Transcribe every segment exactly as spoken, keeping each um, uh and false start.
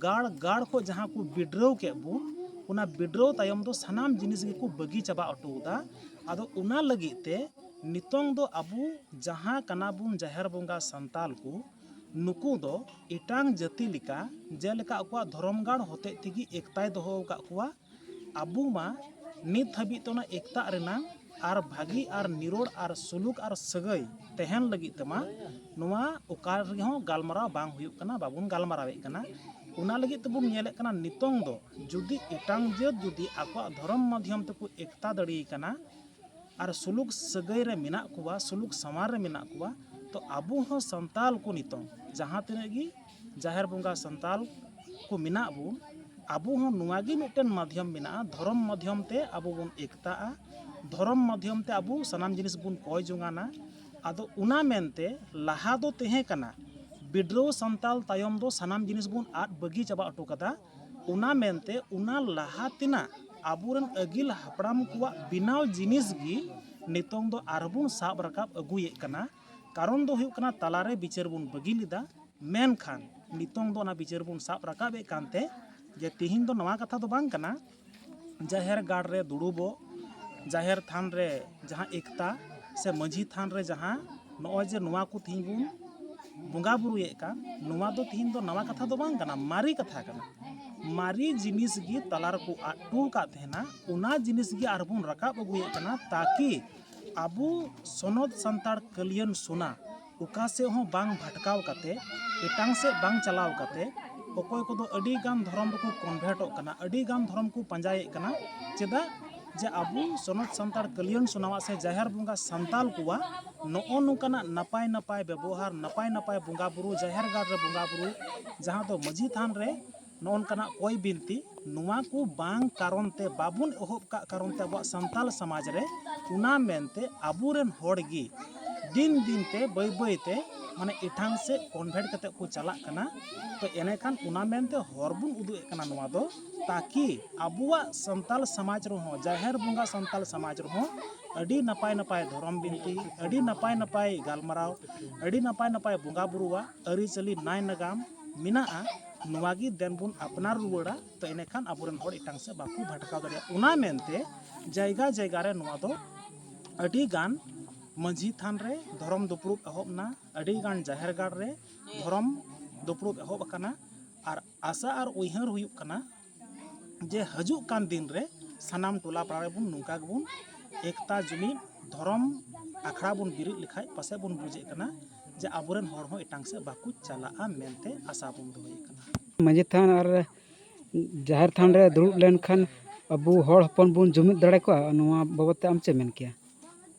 ᱜᱟᱲ ᱜᱟᱲ ᱠᱷᱚᱱ ᱡᱟᱦᱟᱸ ᱠᱚ ᱵᱤᱰᱨᱟᱹᱣ ᱠᱮᱫ ᱵᱚᱱ, ᱚᱱᱟ ᱵᱤᱰᱨᱟᱹᱣ ᱛᱟᱭᱚᱢ ᱫᱚ ᱥᱟᱱᱟᱢ ᱡᱤᱱᱤᱥ ᱜᱮᱠᱚ ᱵᱟᱹᱜᱤ ᱪᱟᱵᱟ ᱦᱚᱴᱚ ᱠᱟᱫᱟ᱾ ᱟᱫᱚ ᱚᱱᱟ ᱞᱟᱹᱜᱤᱫ ᱛᱮ ᱱᱤᱛᱚᱝ ᱫᱚ ᱟᱵᱚ ᱡᱟᱦᱟᱸ ᱠᱟᱱᱟ ᱵᱚᱱ ᱡᱟᱦᱮᱨ ᱵᱚᱸᱜᱟ ᱥᱟᱱᱛᱟᱞ ᱠᱚ, ᱱᱩᱠᱩ ᱫᱚ ᱮᱴᱟᱝ ᱡᱟᱹᱛᱤ ᱞᱮᱠᱟ ᱡᱮᱞᱮᱠᱟ ᱟᱠᱚᱣᱟᱜ ᱫᱷᱚᱨᱚᱢ ᱜᱟᱲ ᱦᱚᱛᱮᱡ ᱛᱮᱜᱮ ᱮᱠᱛᱟᱭ ᱫᱚᱦᱚ ᱟᱠᱟᱫ ᱠᱚᱣᱟ, ᱟᱵᱚ ᱢᱟ ᱱᱤᱛ ᱦᱟᱹᱵᱤᱡ ᱛᱮ ᱚᱱᱟ ᱮᱠᱛᱟᱜ ᱨᱮᱱᱟᱝ ᱟᱨ ᱵᱷᱟᱹᱜᱤ ᱟᱨ ᱱᱤᱨᱚᱲ ᱟᱨ ᱥᱩᱞᱩᱠ ᱟᱨ ᱥᱟᱹᱜᱟᱹᱭ ᱛᱟᱦᱮᱱ ᱞᱟᱹᱜᱤᱫ ᱛᱮᱢᱟ ᱱᱚᱣᱟ ᱚᱠᱟ ᱨᱮᱦᱚᱸ ᱜᱟᱞᱢᱟᱨᱟᱣ ᱵᱟᱝ ᱦᱩᱭᱩᱜ ᱠᱟᱱᱟ, ᱵᱟᱵᱚᱱ ᱜᱟᱞᱢᱟᱨᱟᱣᱮᱫ ᱠᱟᱱᱟ᱾ ᱚᱱᱟ ᱞᱟᱹᱜᱤᱫ ᱛᱮᱵᱚᱱ ᱧᱮᱞᱮᱫ ᱠᱟᱱᱟ ᱱᱤᱛᱚᱝ ᱫᱚ ᱡᱩᱫᱤ ᱮᱴᱟᱝ ᱡᱟᱹᱛ ᱡᱩᱫᱤ ᱟᱠᱚᱣᱟᱜ ᱫᱷᱚᱨᱚᱢ ᱢᱟᱫᱽᱫᱷᱚᱢ ᱛᱮᱠᱚ ᱮᱠᱛᱟ ᱫᱟᱲᱮᱭᱟᱭ ᱠᱟᱱᱟ, ᱟᱨ ᱥᱩᱞᱩᱠ ᱥᱟᱹᱜᱟᱹᱭ ᱨᱮ ᱢᱮᱱᱟᱜ ᱠᱚᱣᱟ, ᱥᱩᱞᱩᱠ ᱥᱟᱶᱟᱨ ᱨᱮ ᱢᱮᱱᱟᱜ ᱠᱚᱣᱟ, ᱛᱚ ᱟᱵᱚ ᱦᱚᱸ ᱥᱟᱱᱛᱟᱞ ᱠᱚ ᱱᱤᱛᱚᱝ ᱡᱟᱦᱟᱸ ᱛᱤᱱᱟᱹᱜ ᱜᱮ ᱡᱟᱦᱮᱨ ᱵᱚᱸᱜᱟ ᱥᱟᱱᱛᱟᱞ ᱠᱚ ᱢᱮᱱᱟᱜ ᱵᱚᱱ, ᱟᱵᱚ ᱦᱚᱸ ᱱᱚᱣᱟ ᱜᱮ ᱢᱤᱫᱴᱮᱱ ᱢᱟᱫᱽᱫᱷᱚᱢ ᱢᱮᱱᱟᱜᱼᱟ, ᱫᱷᱚᱨᱚᱢ ᱢᱟᱫᱽᱫᱷᱚᱢ ᱛᱮ ᱟᱵᱚ ᱵᱚᱱ ᱮᱠᱛᱟᱜᱼᱟ, ᱫᱷᱚᱨᱚᱢ ᱢᱟᱫᱽᱫᱷᱚᱢ ᱛᱮ ᱟᱵᱚ ᱥᱟᱱᱟᱢ ᱡᱤᱱᱤᱥ ᱵᱚᱱ ᱠᱚᱭ ᱡᱚᱝᱟᱱᱟ᱾ ᱟᱫᱚ ᱚᱱᱟ ᱢᱮᱱᱛᱮ ᱞᱟᱦᱟ ᱫᱚ ᱛᱟᱦᱮᱸ ᱠᱟᱱᱟ ᱵᱤᱰᱨᱟᱹᱣ ᱥᱟᱱᱛᱟᱞ ᱛᱟᱭᱚᱢ ᱫᱚ ᱥᱟᱱᱟᱢ ᱡᱤᱱᱤᱥ ᱵᱚᱱ ᱟᱫ ᱵᱟᱹᱜᱤ ᱪᱟᱵᱟ ᱦᱚᱴᱚ ᱠᱟᱫᱟ᱾ ᱚᱱᱟ ᱢᱮᱱᱛᱮ ᱚᱱᱟ ᱞᱟᱦᱟ ᱛᱮᱱᱟᱜ ᱟᱵᱚᱨᱮᱱ ᱟᱹᱜᱤᱞ ᱦᱟᱯᱲᱟᱢ ᱠᱚᱣᱟᱜ ᱵᱮᱱᱟᱣ ᱡᱤᱱᱤᱥ ᱜᱮ ᱱᱤᱛᱚᱝ ᱫᱚ ᱟᱨᱦᱚᱸ ᱵᱚᱱ ᱥᱟᱵ ᱨᱟᱠᱟᱵ ᱟᱹᱜᱩᱭᱮᱫ ᱠᱟᱱᱟ᱾ ᱠᱟᱨᱚᱱ ᱫᱚ ᱦᱩᱭᱩᱜ ᱠᱟᱱᱟ ᱛᱟᱞᱟᱨᱮ ᱵᱤᱪᱟᱹᱨ ᱵᱚᱱ ᱵᱟᱹᱜᱤ ᱞᱮᱫᱟ, ᱢᱮᱱᱠᱷᱟᱱ ᱱᱤᱛᱚᱝ ᱫᱚ ᱚᱱᱟ ᱵᱤᱪᱟᱹᱨ ᱵᱚᱱ ᱥᱟᱵ ᱨᱟᱠᱟᱵᱮᱫ ᱠᱟᱱᱛᱮ ᱡᱮ ᱛᱤᱦᱤᱧ ᱫᱚ ᱱᱚᱣᱟ ᱠᱟᱛᱷᱟ ᱫᱚ ᱵᱟᱝ ᱠᱟᱱᱟ ᱡᱟᱦᱮᱨ ᱜᱟᱲ ᱨᱮ ᱫᱩᱲᱩᱵᱚᱜ, ᱡᱟᱦᱮᱨ ᱛᱷᱟᱱ ᱨᱮ ᱡᱟᱦᱟᱸ ᱮᱠᱛᱟ ᱥᱮ ᱢᱟᱹᱡᱷᱤ ᱛᱷᱟᱱ ᱨᱮ ᱡᱟᱦᱟᱸ ᱱᱚᱜᱼᱚᱭ ᱡᱮ ᱱᱚᱣᱟ ᱠᱚ ᱛᱤᱦᱤᱧ ᱵᱚᱱ ᱵᱚᱸᱜᱟ ᱵᱩᱨᱩᱭᱮᱫ ᱠᱟᱱ, ᱱᱚᱣᱟ ᱫᱚ ᱛᱤᱦᱤᱧ ᱫᱚ ᱱᱟᱣᱟ ᱠᱟᱛᱷᱟ ᱫᱚ ᱵᱟᱝ ᱠᱟᱱᱟ, ᱢᱟᱨᱮ ᱠᱟᱛᱷᱟ ᱠᱟᱱᱟ᱾ ᱢᱟᱨᱮ ᱡᱤᱱᱤᱥ ᱜᱮ ᱛᱟᱞᱟ ᱨᱮᱠᱚ ᱟᱫ ᱦᱚᱴᱚ ᱟᱠᱟᱫ ᱛᱟᱦᱮᱱᱟ, ᱚᱱᱟ ᱡᱤᱱᱤᱥ ᱜᱮ ᱟᱨᱦᱚᱸ ᱵᱚᱱ ᱨᱟᱠᱟᱵ ᱟᱹᱜᱩᱭᱮᱫ ᱠᱟᱱᱟ, ᱛᱟᱠᱤ ᱟᱵᱚ ᱥᱚᱱᱚᱛ ᱥᱟᱱᱛᱟᱲ ᱠᱟᱹᱞᱤᱭᱟᱹᱱ ᱥᱚᱱᱟ ᱚᱠᱟ ᱥᱮᱫ ᱦᱚᱸ ᱵᱟᱝ ᱵᱷᱟᱴᱠᱟᱣ ᱠᱟᱛᱮ, ᱮᱴᱟᱝ ᱥᱮᱫ ᱵᱟᱝ ᱪᱟᱞᱟᱣ ᱠᱟᱛᱮ, ᱚᱠᱚᱭ ᱠᱚᱫᱚ ᱟᱹᱰᱤ ᱜᱟᱱ ᱫᱷᱚᱨᱚᱢ ᱨᱮᱠᱚ ᱠᱚᱱᱵᱷᱟᱨᱴᱚᱜ ᱠᱟᱱᱟ, ᱟᱹᱰᱤ ᱜᱟᱱ ᱫᱷᱚᱨᱚᱢ ᱠᱚ ᱯᱟᱸᱡᱟᱭᱮᱫ ᱠᱟᱱᱟ᱾ ᱪᱮᱫᱟᱜ ᱡᱮ ᱟᱵᱚ ᱥᱚᱱᱚᱛ ᱥᱟᱱᱛᱟᱲ ᱠᱟᱹᱞᱤᱭᱟᱹᱱ ᱥᱚᱱᱟᱣᱟᱜ ᱥᱮ ᱡᱟᱦᱮᱨ ᱵᱚᱸᱜᱟ ᱥᱟᱱᱛᱟᱞ ᱠᱚᱣᱟᱜ ᱱᱚᱜᱼᱚ ᱱᱚᱝᱠᱟᱱᱟᱜ ᱱᱟᱯᱟᱭ ᱱᱟᱯᱟᱭ ᱵᱮᱵᱚᱦᱟᱨ, ᱱᱟᱯᱟᱭ ᱱᱟᱯᱟᱭ ᱵᱚᱸᱜᱟ ᱵᱩᱨᱩ, ᱡᱟᱦᱮᱨ ᱜᱟᱲ ᱨᱮ ᱵᱚᱸᱜᱟ ᱵᱩᱨᱩ, ᱡᱟᱦᱟᱸ ᱫᱚ ᱢᱟᱹᱡᱷᱤ ᱛᱷᱟᱱ ᱨᱮ ᱱᱚᱜᱼᱚ ᱱᱚᱝᱠᱟᱱᱟᱜ ᱠᱚᱭ ᱵᱤᱱᱛᱤ, ᱱᱚᱣᱟ ᱠᱚ ᱵᱟᱝ ᱠᱟᱨᱚᱱ ᱛᱮ, ᱵᱟᱵᱚᱱ ᱮᱦᱚᱵ ᱠᱟᱜ ᱠᱟᱨᱚᱱ ᱛᱮ ᱟᱵᱚᱣᱟᱜ ᱥᱟᱱᱛᱟᱞ ᱥᱚᱢᱟᱡᱽ ᱨᱮ, ᱚᱱᱟ ᱢᱮᱱᱛᱮ ᱟᱵᱚᱨᱮᱱ ᱦᱚᱲ ᱜᱮ ᱫᱤᱱ ᱫᱤᱱ ᱛᱮ ᱵᱟᱹᱭ ᱵᱟᱹᱭ ᱛᱮ ᱢᱟᱱᱮ ᱮᱴᱟᱝ ᱥᱮᱫ ᱠᱚᱱᱵᱷᱟᱨᱴ ᱠᱟᱛᱮ ᱠᱚ ᱪᱟᱞᱟᱜ ᱠᱟᱱᱟ᱾ ᱛᱚ ᱮᱱᱮᱠᱷᱟᱱ ᱚᱱᱟ ᱢᱮᱱᱛᱮ ᱦᱚᱨ ᱵᱚᱱ ᱩᱫᱩᱜ ᱮᱫ ᱠᱟᱱᱟ ᱱᱚᱣᱟ ᱫᱚ, ᱛᱟᱠᱤ ᱟᱵᱚᱣᱟᱜ ᱥᱟᱱᱛᱟᱞ ᱥᱚᱢᱟᱡᱽ ᱨᱮᱦᱚᱸ, ᱡᱟᱦᱮᱨ ᱵᱚᱸᱜᱟ ᱥᱟᱱᱛᱟᱞ ᱥᱚᱢᱟᱡᱽ ᱨᱮᱦᱚᱸ ᱟᱹᱰᱤ ᱱᱟᱯᱟᱭ ᱱᱟᱯᱟᱭ ᱫᱷᱚᱨᱚᱢ ᱵᱤᱱᱛᱤ, ᱟᱹᱰᱤ ᱱᱟᱯᱟᱭ ᱱᱟᱯᱟᱭ ᱜᱟᱞᱢᱟᱨᱟᱣ, ᱟᱹᱰᱤ ᱱᱟᱯᱟᱭ ᱱᱟᱯᱟᱭ ᱵᱚᱸᱜᱟ ᱵᱩᱨᱩᱣᱟᱜ ᱟᱹᱨᱤᱪᱟᱹᱞᱤ ᱱᱟᱭ ᱱᱟᱜᱟᱢ ᱢᱮᱱᱟᱜᱼᱟ᱾ ᱱᱚᱣᱟ ᱜᱮ ᱫᱮᱱ ᱵᱚᱱ ᱟᱯᱱᱟᱨ ᱨᱩᱣᱟᱹᱲᱟ, ᱛᱚ ᱮᱱᱮᱠᱷᱟᱱ ᱟᱵᱚᱨᱮᱱ ᱦᱚᱲ ᱮᱴᱟᱝ ᱥᱮᱫ ᱵᱟᱠᱚ ᱵᱷᱟᱴᱠᱟᱣ ᱫᱟᱲᱮᱭᱟᱜᱼᱟ᱾ ᱚᱱᱟ ᱢᱮᱱᱛᱮ ᱡᱟᱭᱜᱟ ᱡᱟᱭᱜᱟ ᱨᱮ ᱱᱚᱣᱟ ᱫᱚ ᱟᱹᱰᱤ ᱜᱟᱱ ᱢᱟᱹᱡᱷᱤ ᱛᱷᱟᱱ ᱨᱮ ᱫᱷᱚᱨᱚᱢ ᱫᱩᱯᱲᱩᱵ ᱮᱦᱚᱵ ᱮᱱᱟ, ᱟᱹᱰᱤ ᱜᱟᱱ ᱡᱟᱦᱮᱨ ᱜᱟᱲ ᱨᱮ ᱫᱷᱚᱨᱚᱢ ᱫᱩᱯᱲᱩᱵ ᱮᱦᱚᱵ ᱟᱠᱟᱱᱟ᱾ ᱟᱨ ᱟᱥᱟ ᱟᱨ ᱩᱭᱦᱟᱹᱨ ᱦᱩᱭᱩᱜ ᱠᱟᱱᱟ ᱡᱮ ᱦᱤᱡᱩᱜ ᱠᱟᱱ ᱫᱤᱱ ᱨᱮ ᱥᱟᱱᱟᱢ ᱴᱚᱞᱟ ᱯᱟᱲᱟ ᱨᱮᱵᱚᱱ ᱱᱚᱝᱠᱟ ᱜᱮᱵᱚᱱ ᱮᱠᱛᱟ ᱡᱩᱢᱤᱫ ᱫᱷᱚᱨᱚᱢ ᱟᱠᱷᱲᱟ ᱵᱚᱱ ᱵᱮᱨᱮᱫ ᱞᱮᱠᱷᱟᱡ ᱯᱟᱥᱮᱡ ᱵᱚᱱ ᱵᱩᱡᱮᱫ ᱠᱟᱱᱟ ᱡᱮ ᱟᱵᱚᱨᱮᱱ ᱦᱚᱲ ᱦᱚᱸ ᱮᱴᱟᱝ ᱥᱮᱫ ᱵᱟᱠᱚ ᱪᱟᱞᱟᱜᱼᱟ ᱢᱮᱱᱛᱮ ᱟᱥᱟ ᱵᱚᱱ ᱫᱚᱦᱚᱭᱮᱫ ᱠᱟᱱᱟ᱾ ᱢᱟᱹᱡᱷᱤ ᱛᱷᱟᱱ ᱟᱨ ᱡᱟᱦᱮᱨ ᱛᱷᱟᱱ ᱨᱮ ᱫᱩᱲᱩᱵ ᱞᱮᱱᱠᱷᱟᱱ ᱟᱵᱚ ᱦᱚᱲ ᱦᱚᱯᱚᱱ ᱵᱚᱱ ᱡᱩᱢᱤᱫ ᱫᱟᱲᱮ ᱠᱚᱣᱟ, ᱱᱚᱣᱟ ᱵᱟᱵᱚᱫ ᱛᱮ ᱟᱢ ᱪᱮᱫ ᱮᱢ ᱢᱮᱱ ᱠᱮᱭᱟ?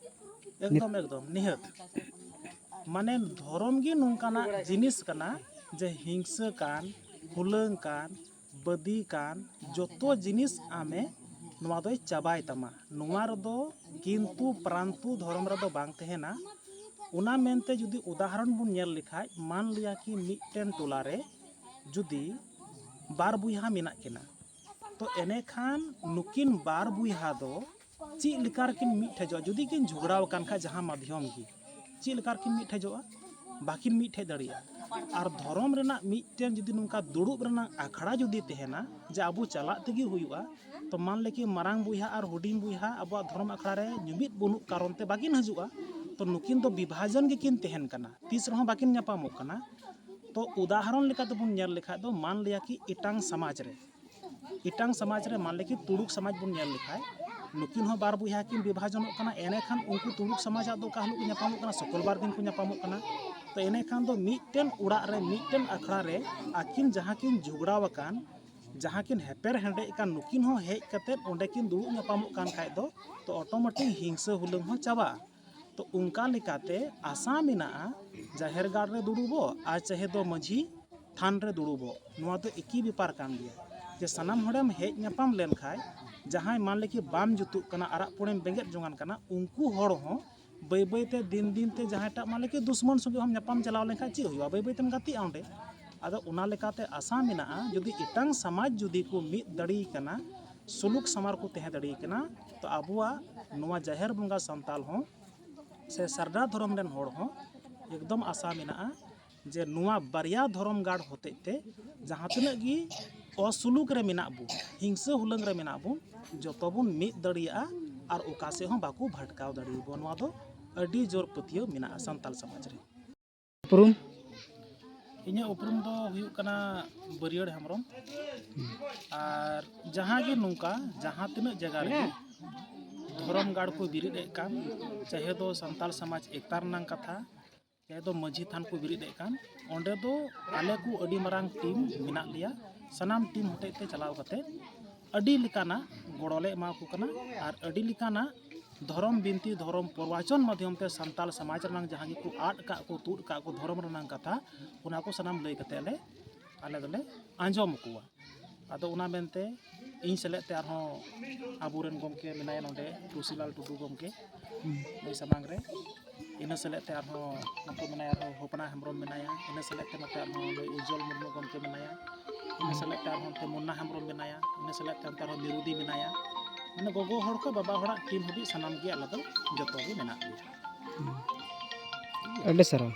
ᱮᱠᱫᱚᱢ, ᱮᱠᱫᱚᱢ, ᱱᱤᱦᱟᱹᱛ᱾ ᱢᱟᱱᱮ ᱫᱷᱚᱨᱚᱢ ᱜᱮ ᱱᱚᱝᱠᱟᱱᱟᱜ ᱡᱤᱱᱤᱥ ᱠᱟᱱᱟ ᱡᱮ ᱦᱤᱝᱥᱟᱹ ᱠᱟᱱ, ᱦᱩᱞᱟᱹᱝ ᱠᱟᱱ, ᱵᱟᱹᱫᱤ ᱠᱟᱱ, ᱡᱚᱛᱚ ᱡᱤᱱᱤᱥ ᱟᱢᱮ ᱱᱚᱣᱟ ᱫᱚᱭ ᱪᱟᱵᱟᱭ ᱛᱟᱢᱟ᱾ ᱱᱚᱣᱟ ᱨᱮᱫᱚ ᱠᱤᱱᱛᱩ ᱯᱨᱟᱱᱛᱩ ᱫᱷᱚᱨᱚᱢ ᱨᱮᱫᱚ ᱵᱟᱝ ᱛᱟᱦᱮᱱᱟ᱾ ᱚᱱᱟ ᱢᱮᱱᱛᱮ ᱡᱩᱫᱤ ᱩᱫᱟᱦᱚᱨᱚᱱ ᱵᱚᱱ ᱧᱮᱞ ᱞᱮᱠᱷᱟᱡ, ᱢᱟᱱ ᱞᱤᱭᱟ ᱠᱤ ᱢᱤᱫᱴᱮᱱ ᱴᱚᱞᱟ ᱨᱮ ᱡᱩᱫᱤ ᱵᱟᱨ ᱵᱚᱭᱦᱟ ᱢᱮᱱᱟᱜ ᱠᱤᱱᱟ, ᱛᱚ ᱮᱱᱮᱠᱷᱟᱱ ᱱᱩᱠᱤᱱ ᱵᱟᱨ ᱵᱚᱭᱦᱟ ᱫᱚ ᱪᱮᱫ ᱞᱮᱠᱟ ᱨᱮᱠᱤᱱ ᱢᱤᱫᱴᱷᱮᱡᱚᱜᱼᱟ? ᱡᱩᱫᱤ ᱠᱤᱱ ᱡᱷᱚᱜᱽᱲᱟᱣ ᱟᱠᱟᱱ ᱠᱷᱟᱡ ᱡᱟᱦᱟᱸ ᱢᱟᱫᱽᱫᱷᱚᱢ ᱜᱮ, ᱪᱮᱫ ᱞᱮᱠᱟ ᱨᱮᱠᱤᱱ ᱢᱤᱫᱴᱷᱮᱡᱚᱜᱼᱟ? ᱵᱟᱹᱠᱤᱱ ᱢᱤᱫᱴᱷᱮᱡ ᱫᱟᱲᱮᱭᱟᱜᱼᱟ᱾ ᱟᱨ ᱫᱷᱚᱨᱚᱢ ᱨᱮᱱᱟᱜ ᱢᱤᱫᱴᱮᱱ ᱡᱩᱫᱤ ᱱᱚᱝᱠᱟ ᱫᱩᱲᱩᱵ ᱨᱮᱱᱟᱜ ᱟᱠᱷᱲᱟ ᱡᱩᱫᱤ ᱛᱟᱦᱮᱱᱟ ᱡᱮ ᱟᱵᱚ ᱪᱟᱞᱟᱜ ᱛᱮᱜᱮ ᱦᱩᱭᱩᱜᱼᱟ, ᱛᱚ ᱢᱟᱱ ᱞᱮ ᱠᱤ ᱢᱟᱨᱟᱝ ᱵᱚᱭᱦᱟ ᱟᱨ ᱦᱩᱰᱤᱧ ᱵᱚᱭᱦᱟ ᱟᱵᱚᱣᱟᱜ ᱫᱷᱚᱨᱚᱢ ᱟᱠᱷᱲᱟ ᱨᱮ ᱡᱩᱢᱤᱫ ᱵᱟᱹᱱᱩᱜ ᱠᱟᱨᱚᱱ ᱛᱮ ᱵᱟᱹᱠᱤᱱ ᱦᱤᱡᱩᱜᱼᱟ, ᱛᱚ ᱱᱩᱠᱤᱱ ᱫᱚ ᱵᱤᱵᱷᱟᱡᱚᱱ ᱜᱮᱠᱤᱱ ᱛᱟᱦᱮᱱ ᱠᱟᱱᱟ, ᱛᱤᱥ ᱨᱮᱦᱚᱸ ᱵᱟᱹᱠᱤᱱ ᱧᱟᱯᱟᱢᱚᱜ ᱠᱟᱱᱟ᱾ ᱛᱚ ᱩᱫᱟᱦᱚᱨᱚᱱ ᱞᱮᱠᱟ ᱛᱮᱵᱚᱱ ᱧᱮᱞ ᱞᱮᱠᱷᱟᱡ ᱫᱚ ᱢᱟᱱ ᱞᱤᱭᱟ ᱠᱤ ᱮᱴᱟᱝ ᱥᱚᱢᱟᱡᱽ ᱨᱮ ᱮᱴᱟᱝ ᱥᱚᱢᱟᱡᱽ ᱨᱮ ᱢᱟᱱ ᱞᱮ ᱠᱤ ᱛᱩᱲᱩᱠ ᱥᱚᱢᱟᱡᱽ ᱵᱚᱱ ᱧᱮᱞ ᱞᱮᱠᱷᱟᱡ, ᱱᱩᱠᱤᱱ ᱦᱚᱸ ᱵᱟᱨ ᱵᱚᱭᱦᱟ ᱠᱤᱱ ᱵᱤᱵᱷᱟᱡᱚᱱᱚᱜ ᱠᱟᱱᱟ, ᱮᱱᱮᱠᱷᱟᱱ ᱩᱱᱠᱩ ᱛᱩᱲᱩᱠ ᱥᱚᱢᱟᱡᱽ ᱟᱜ ᱫᱚ ᱚᱠᱟ ᱦᱤᱞᱳᱜ ᱠᱚ ᱧᱟᱯᱟᱢᱚᱜ ᱠᱟᱱᱟ? ᱥᱩᱠᱚᱞ ᱵᱟᱨ ᱫᱤᱱ ᱠᱚ ᱧᱟᱯᱟᱢᱚᱜ ᱠᱟᱱᱟ᱾ ᱛᱚ ᱮᱱᱮᱠᱷᱟᱱ ᱫᱚ ᱢᱤᱫᱴᱮᱱ ᱚᱲᱟᱜ ᱨᱮ ᱢᱤᱫᱴᱮᱱ ᱟᱠᱷᱲᱟ ᱨᱮ ᱟᱹᱠᱤᱱ ᱡᱟᱦᱟᱸ ᱠᱤᱱ ᱡᱷᱚᱜᱽᱲᱟᱣ ᱟᱠᱟᱱ, ᱡᱟᱦᱟᱸ ᱠᱤᱱ ᱦᱮᱯᱮᱨ ᱦᱮᱸᱰᱮᱡ ᱟᱠᱟᱱ, ᱱᱩᱠᱤᱱ ᱦᱚᱸ ᱦᱮᱡ ᱠᱟᱛᱮᱫ ᱚᱸᱰᱮ ᱠᱤᱱ ᱫᱩᱲᱩᱵ ᱧᱟᱯᱟᱢᱚᱜ ᱠᱟᱱ ᱠᱷᱟᱡ ᱫᱚ, ᱛᱚ ᱚᱴᱳᱢᱮᱴᱤᱠ ᱦᱤᱝᱥᱟᱹ ᱦᱩᱞᱟᱹᱝ ᱦᱚᱸ ᱪᱟᱵᱟᱜᱼᱟ᱾ ᱛᱚ ᱚᱱᱠᱟ ᱞᱮᱠᱟᱛᱮ ᱟᱥᱟ ᱢᱮᱱᱟᱜᱼᱟ ᱡᱟᱦᱮᱨ ᱜᱟᱲ ᱨᱮ ᱫᱩᱲᱩᱵᱚᱜ ᱟᱨ ᱪᱟᱦᱮ ᱫᱚ ᱢᱟᱹᱡᱷᱤ ᱛᱷᱟᱱ ᱨᱮ ᱫᱩᱲᱩᱵᱚᱜ, ᱱᱚᱣᱟ ᱫᱚ ᱮᱠᱤ ᱵᱮᱯᱟᱨ ᱠᱟᱱ ᱜᱮᱭᱟ᱾ ᱡᱮ ᱥᱟᱱᱟᱢ ᱦᱚᱲᱮᱢ ᱦᱮᱡ ᱧᱟᱯᱟᱢ ᱞᱮᱱᱠᱷᱟᱡ, ᱡᱟᱦᱟᱸᱭ ᱢᱟᱱ ᱞᱮ ᱠᱤ ᱵᱟᱢ ᱡᱩᱛᱩᱜ ᱠᱟᱱᱟ, ᱟᱨᱟᱜ ᱯᱩᱸᱰᱮᱢ ᱵᱮᱸᱜᱮᱫ ᱡᱚᱝᱟᱱ ᱠᱟᱱᱟ, ᱩᱱᱠᱩ ᱦᱚᱲ ᱦᱚᱸ ᱵᱟᱹᱭ ᱵᱟᱹᱭ ᱛᱮ ᱫᱤᱱ ᱫᱤᱱ ᱛᱮ ᱡᱟᱦᱟᱸᱭᱴᱟᱜ ᱢᱟᱱ ᱞᱮ ᱠᱤ ᱫᱩᱥᱢᱚᱱ ᱥᱚᱸᱜᱮ ᱦᱚᱸᱢ ᱧᱟᱯᱟᱢ ᱪᱟᱞᱟᱣ ᱞᱮᱱᱠᱷᱟᱡ ᱪᱮᱫ ᱦᱩᱭᱩᱜᱼᱟ? ᱵᱟᱹᱭ ᱵᱟᱹᱭ ᱛᱮᱢ ᱜᱟᱛᱮᱜᱼᱟ ᱚᱸᱰᱮ᱾ ᱟᱫᱚ ᱚᱱᱟ ᱞᱮᱠᱟᱛᱮ ᱟᱥᱟ ᱢᱮᱱᱟᱜᱼᱟ ᱡᱩᱫᱤ ᱮᱴᱟᱝ ᱥᱚᱢᱟᱡᱽ ᱡᱩᱫᱤ ᱠᱚ ᱢᱤᱫ ᱫᱟᱲᱮᱭ ᱠᱟᱱᱟ, ᱥᱩᱞᱩᱠ ᱥᱟᱢᱟᱨ ᱠᱚ ᱛᱟᱦᱮᱸ ᱫᱟᱲᱮᱭ ᱠᱟᱱᱟ, ᱛᱚ ᱟᱵᱚᱣᱟᱜ ᱱᱚᱣᱟ ᱡᱟᱦᱮᱨ ᱵᱚᱸᱜᱟ ᱥᱟᱱᱛᱟᱞ ᱦᱚᱸ ᱥᱮ ᱥᱟᱨᱱᱟ ᱫᱷᱚᱨᱚᱢ ᱨᱮᱱ ᱦᱚᱲ ᱦᱚᱸ ᱮᱠᱫᱚᱢ ᱟᱥᱟ ᱢᱮᱱᱟᱜᱼᱟ ᱡᱮ ᱱᱚᱣᱟ ᱵᱟᱨᱭᱟ ᱫᱷᱚᱨᱚᱢ ᱜᱟᱲ ᱦᱚᱛᱮᱡ ᱛᱮ ᱡᱟᱦᱟᱸ ᱛᱤᱱᱟᱹᱜ ᱜᱮ ᱚᱥᱩᱞᱩᱠ ᱨᱮ ᱢᱮᱱᱟᱜ ᱵᱚᱱ, ᱦᱤᱝᱥᱟᱹ ᱦᱩᱞᱟᱹᱝ ᱨᱮ ᱢᱮᱱᱟᱜ ᱵᱚᱱ, ᱡᱚᱛᱚ ᱵᱚᱱ ᱢᱤᱫ ᱫᱟᱲᱮᱭᱟᱜᱼᱟ ᱟᱨ ᱚᱠᱟ ᱥᱮᱫ ᱦᱚᱸ ᱵᱟᱠᱚ ᱵᱷᱟᱴᱠᱟᱣ ᱫᱟᱲᱮᱭᱟᱵᱚᱱᱟ᱾ ᱱᱚᱣᱟ ᱫᱚ ᱟᱹᱰᱤ ᱡᱳᱨ ᱯᱟᱹᱛᱭᱟᱹᱣ ᱢᱮᱱᱟᱜᱼᱟ ᱥᱟᱱᱛᱟᱲ ᱥᱚᱢᱟᱡᱽ ᱨᱮ᱾ ᱩᱯᱨᱩᱢ? ᱤᱧᱟᱹᱜ ᱩᱯᱨᱩᱢ ᱫᱚ ᱦᱩᱭᱩᱜ ᱠᱟᱱᱟ ᱵᱟᱹᱨᱭᱟᱹᱲ ᱦᱮᱢᱵᱨᱚᱢ᱾ ᱟᱨ ᱡᱟᱦᱟᱸ ᱜᱮ ᱱᱚᱝᱠᱟ ᱡᱟᱦᱟᱸ ᱛᱤᱱᱟᱹᱜ ᱡᱟᱭᱜᱟ ᱨᱮᱜᱮ ᱫᱷᱚᱨᱚᱢ ᱜᱟᱲ ᱠᱚ ᱵᱮᱨᱮᱫ ᱮᱫ ᱠᱟᱱ, ᱪᱟᱦᱮ ᱫᱚ ᱥᱟᱱᱛᱟᱲ ᱥᱚᱢᱟᱡᱽ ᱮᱠᱛᱟ ᱨᱮᱱᱟᱜ ᱠᱟᱛᱷᱟ, ᱪᱟᱦᱮ ᱫᱚ ᱢᱟᱹᱡᱷᱤ ᱛᱷᱟᱱ ᱠᱚ ᱵᱮᱨᱮᱫ ᱮᱫ ᱠᱟᱱ, ᱚᱸᱰᱮ ᱫᱚ ᱟᱞᱮ ᱠᱚ ᱟᱹᱰᱤ ᱢᱟᱨᱟᱝ ᱴᱤᱢ ᱢᱮᱱᱟᱜ ᱞᱮᱭᱟ᱾ ᱥᱟᱱᱟᱢ ᱴᱤᱢ ᱦᱚᱛᱮᱡ ᱛᱮ ᱪᱟᱞᱟᱣ ᱠᱟᱛᱮ ᱟᱹᱰᱤ ᱞᱮᱠᱟᱱᱟᱜ ᱜᱚᱲᱚ ᱞᱮ ᱮᱢᱟ ᱠᱚ ᱠᱟᱱᱟ᱾ ᱟᱨ ᱟᱹᱰᱤ ᱞᱮᱠᱟᱱᱟᱜ ᱫᱷᱚᱨᱚᱢ ᱵᱤᱱᱛᱤ, ᱫᱷᱚᱨᱚᱢ ᱯᱨᱚᱵᱚᱪᱚᱱ ᱢᱟᱫᱽᱫᱷᱚᱢ ᱛᱮ ᱥᱟᱱᱛᱟᱲ ᱥᱚᱢᱟᱡᱽ ᱨᱮᱱᱟᱜ ᱡᱟᱦᱟᱸ ᱜᱮᱠᱚ ᱟᱫ ᱠᱟᱜ ᱠᱚ, ᱛᱩᱫ ᱠᱟᱜ ᱠᱚ ᱫᱷᱚᱨᱚᱢ ᱨᱮᱱᱟᱜ ᱠᱟᱛᱷᱟ, ᱚᱱᱟ ᱠᱚ ᱥᱟᱱᱟᱢ ᱞᱟᱹᱭ ᱠᱟᱛᱮ ᱞᱮ, ᱟᱞᱮ ᱫᱚᱞᱮ ᱟᱸᱡᱚᱢ ᱟᱠᱚᱣᱟ᱾ ᱟᱫᱚ ᱚᱱᱟ ᱢᱮᱱᱛᱮ ᱤᱧ ᱥᱮᱞᱮᱫ ᱛᱮ ᱟᱨᱦᱚᱸ ᱟᱵᱚᱨᱮᱱ ᱜᱚᱢᱠᱮ ᱢᱮᱱᱟᱭᱟ ᱱᱚᱰᱮ, ᱨᱩᱥᱤᱞᱟᱞ ᱴᱩᱰᱩ ᱜᱚᱢᱠᱮ ᱱᱩᱭ ᱥᱟᱢᱟᱝ ᱨᱮ᱾ ᱤᱱᱟᱹ ᱥᱮᱞᱮᱫ ᱛᱮ ᱟᱨᱦᱚᱸ ᱱᱩᱠᱩ ᱢᱮᱱᱟᱭᱟ, ᱟᱨᱦᱚᱸ ᱦᱚᱯᱱᱟ ᱦᱮᱢᱵᱨᱚᱢ ᱢᱮᱱᱟᱭᱟ᱾ ᱤᱱᱟᱹ ᱥᱮᱞᱮᱫ ᱛᱮ ᱱᱚᱛᱮ ᱟᱨᱦᱚᱸ ᱱᱩᱭ ᱩᱡᱡᱚᱞ ᱢᱩᱨᱢᱩ ᱜᱚᱢᱠᱮ ᱢᱮᱱᱟᱭᱟ᱾ ᱤᱱᱟᱹ ᱥᱮᱞᱮᱫ ᱛᱮ ᱟᱨᱦᱚᱸ ᱱᱚᱛᱮ ᱢᱩᱱᱱᱟ ᱦᱮᱢᱵᱨᱚᱢ ᱢᱮᱱᱟᱭᱟ᱾ ᱤᱱᱟᱹ ᱥᱮᱞᱮᱫ ᱛᱮ ᱚᱱᱛᱮ ᱟᱨᱦᱚᱸ ᱢᱤᱨᱩᱫᱤ ᱢᱮᱱᱟᱭᱟ᱾ ᱢᱟᱱᱮ ᱜᱚᱜᱚ ᱦᱚᱲ ᱠᱷᱚᱱ ᱵᱟᱵᱟ ᱦᱚᱲᱟᱜ ᱴᱤᱢ ᱦᱟᱹᱵᱤᱡ ᱥᱟᱱᱟᱢ ᱜᱮ ᱟᱞᱮ ᱫᱚ ᱡᱚᱛᱚ ᱜᱮ ᱢᱮᱱᱟᱜ ᱞᱮᱭᱟ᱾ ᱟᱹᱰᱤ ᱥᱟᱨᱦᱟᱣ᱾